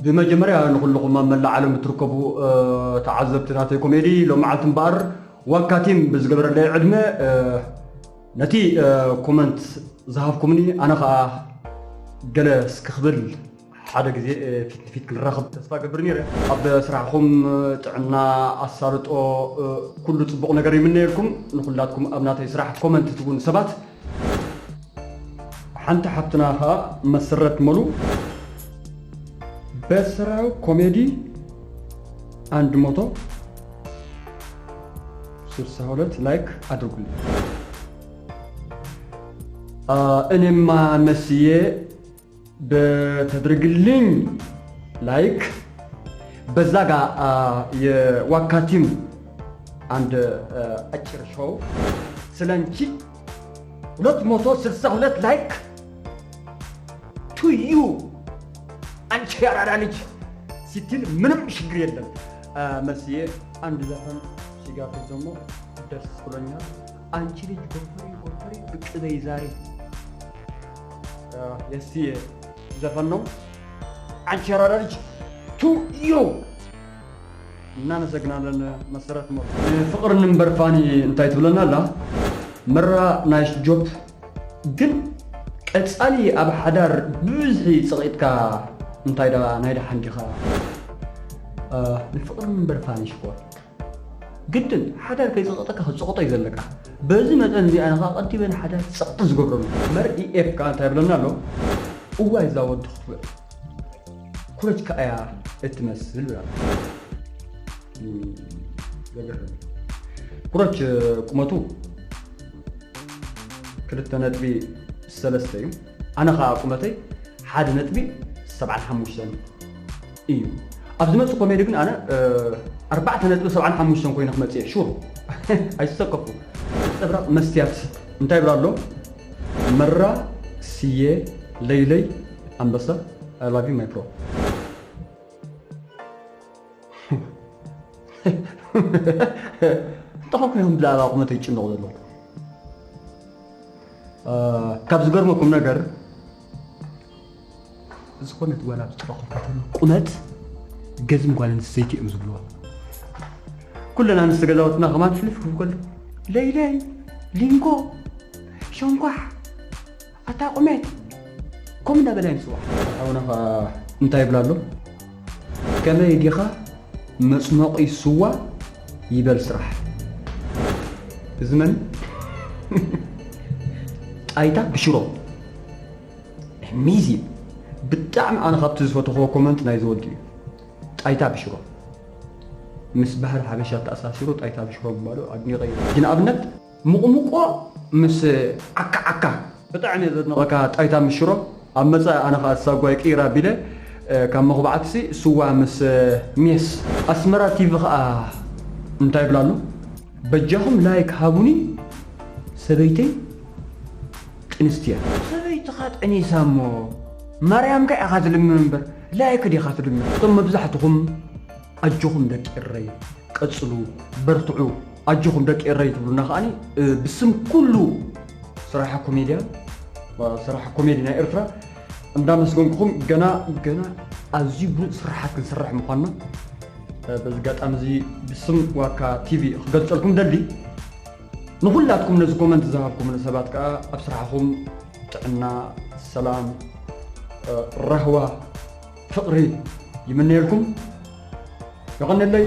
ብመጀመርያ ንኹልኹም ኣብ መላእ ዓለም እትርከቡ ተዓዘብቲ ናተይ ኮሜዲ ሎመዓልቲ እምበኣር ዋካ ቲም ብዝገበረለይ ዕድመ ነቲ ኮመንት ዝሃብኩምኒ ኣነ ኸኣ ገለ እስኪ ክብል ሓደ ግዜ ፊት ንፊት ክንራኸብ ተስፋ ገብር ነይረ። ኣብ ስራሕኹም ጥዕና፣ ኣሳልጦ፣ ኩሉ ጽቡቕ ነገር ይምነየልኩም። ንኹላትኩም ኣብ ናተይ ስራሕ ኮመንት ትብሉ ሰባት ሓንቲ ሓብትና ኸኣ መሰረት መሉ በስራው ኮሜዲ አንድ መቶ ስልሳ ሁለት ላይክ አድርጉልኝ። እኔማ መስዬ በተደረግልኝ ላይክ በዛ ጋር የዋካ ቲም አንድ አጭር ሾው ስለንቺ ሁለት መቶ ስልሳ ሁለት ላይክ ቱ ዩ አንቺ ያራዳ ልጅ ሲትል ምንም ችግር የለም። መልስዬ አንድ ዘፈን ሲጋብዝ ደግሞ ደስ ብሎኛል። አንቺ ልጅ ጎፈሬ ጎፈሬ ብቅ በይ ዛሬ የስዬ ዘፈን ነው። አንቺ ያራዳ ልጅ ቱ ዩ እናመሰግናለን። መሰረት ሞ ፍቅርን እምበር ፋኒ እንታይ ትብለና ኣላ? መራ ናይስ ጆብ ግን ቀጻሊ ኣብ ሓዳር ብብዝሒ ጸቒጥካ እንታይ ዳ ናይ ደሓን ዲኻ? ንፍቅርን እምበር ፋኒ ሽኮር ግድን ሓዳር ከይጸቐጠካ ክጸቕጦ እዩ ዘለካ። በዚ መጠን እዚ ኣነ ኸዓ ቀዲመ ንሓዳር ጸቕጢ ዝገብረሉ። መር ኢኤፍ ከኣ እንታይ ይብለና ኣሎ? እዋይ እዛ ወዲ ክትውዕ ኩረጅ ከኣ እያ እትመስል ብላ። ዘገርም። ኩረጅ ቁመቱ ክልተ ነጥቢ ሰለስተ እዩ። ኣነ ኸዓ ቁመተይ ሓደ ነጥቢ ሰብዓን ሓሙሽተን እዩ። ኣብ ዝመጽእ ኮሜዲ ግን ኣነ ኣርባዕተ ነጥቢ ሰብዓን ሓሙሽተን ኮይነ ክመጽእ እየ ሹር። ኣይተሰከፍኩ። ነጸብራቕ መስትያት እንታይ ይብላ ኣሎ? መራ ስየ ለይለይ ኣንበሳ I love you my bro። እንተኾንኩ እዮም ብዛዕባ ቁመተይ ይጭነቑ ዘለዉ። ካብ ዝገርመኩም ነገር ዝኾነት ጓል ኣብ ዝጠረኹም ከተማ ቁመት ገዝም ጓል ኣንስተይቲ እዮም ዝብልዋ። ኩለን ኣንስቲ ገዛውትና ከማን ፍልፍ ክብል ከሎ ለይለይ ሊንጎ ሸንኳሕ ኣታ ቁመት ከም እንዳበላ ይንስዋ። ሓውና ኸዓ እንታይ ይብላ ኣሎ? ከመይ ዲኻ መጽሞቒ ስዋ ይበል ስራሕ። እዚ መን? ጣይታ ብሽሮ። ሚዚ ብጣዕሚ ኣነ ካብቲ ዝፈተኽዎ ኮመንት ናይ ዝወዲ እዩ። ጣይታ ብሽሮ ምስ ባህሊ ሓበሻ ተኣሳሲሩ ጣይታ ብሽሮ ምባሉ ኣድኒቐዮ። ግን ኣብነት ምቕምቆ ምስ ዓካ ዓካ ብጣዕሚ እየ ዘድንቐካ ጣይታ ምስ ሽሮ። ኣብ መጻኢ ኣነ ኸኣ ሳጓይ ቅይር ኣቢለ ካብ መኹባዕትሲ ስዋ ምስ ሜስ። ኣስመራ ቲቪ ኸኣ እንታይ ይብላ ኣሎ? በጃኹም ላይክ ሃቡኒ ሰበይተይ ጥንስቲ እያ። ሰበይትኻ ጠኒሳ እሞ ማርያምካ ኢኻ ትልምን እምበር ላይክ ዲኻ ትልምን? እቶም መብዛሕትኹም ኣጆኹም ደቂ ኤረይ ቀጽሉ በርትዑ ኣጆኹም ደቂ ኤረይ ትብሉና ከኣኒ ብስም ኩሉ ስራሓ ኮሜድያ ስራሓ ኮሜዲ ናይ ኤርትራ እንዳመስገንኩኹም ገና ገና ኣዝዩ ብሉጽ ስራሓት ክንሰርሕ ምዃንና በዚ ኣጋጣሚ እዚ ብስም ዋካ ቲቪ ክገልጸልኩም ደሊ። ንኹላትኩም ነዚ ኮመንት ዝሃብኩምኒ ሰባት ከኣ ኣብ ስራሕኹም ጥዕና፣ ሰላም፣ ራህዋ፣ ፍቕሪ ይምነየልኩም። የቐንየለይ።